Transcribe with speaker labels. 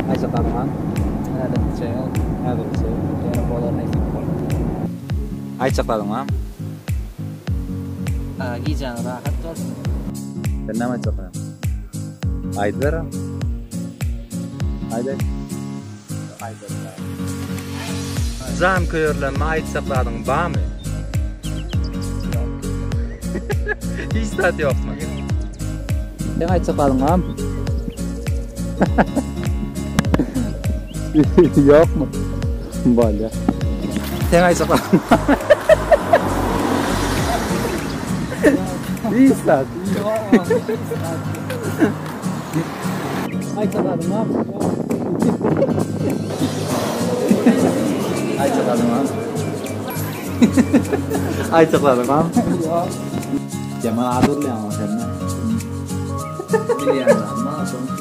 Speaker 1: Aýtjak zadyň barmy?
Speaker 2: Häzirlikçe ýok.
Speaker 1: Häzirlikçe ýok.
Speaker 2: Ýöne bolar nesip bolsa.
Speaker 1: Aýtjak zadyň barmy?
Speaker 2: Gijäňiz rahat bolsun.
Speaker 1: Sen näme aýtjak bolýaň? Aýdyber. Aýdaý. Janköýerlerime aýtjak zadyň barmy?
Speaker 2: Ýok.
Speaker 1: Hiç zat ýokmy? Seň aýtjak zadyň barmy? Ýokmy? Bolýa. Seň aýtjak zadyň barmy? Hiç zat. Aýtjak zadyň barmy? Aýtjak zadyň barmy? Aýtjak zadyň barmy? Ýok. Ýaman az urulýaň sen.
Speaker 2: Bilýän zadym bar şoň.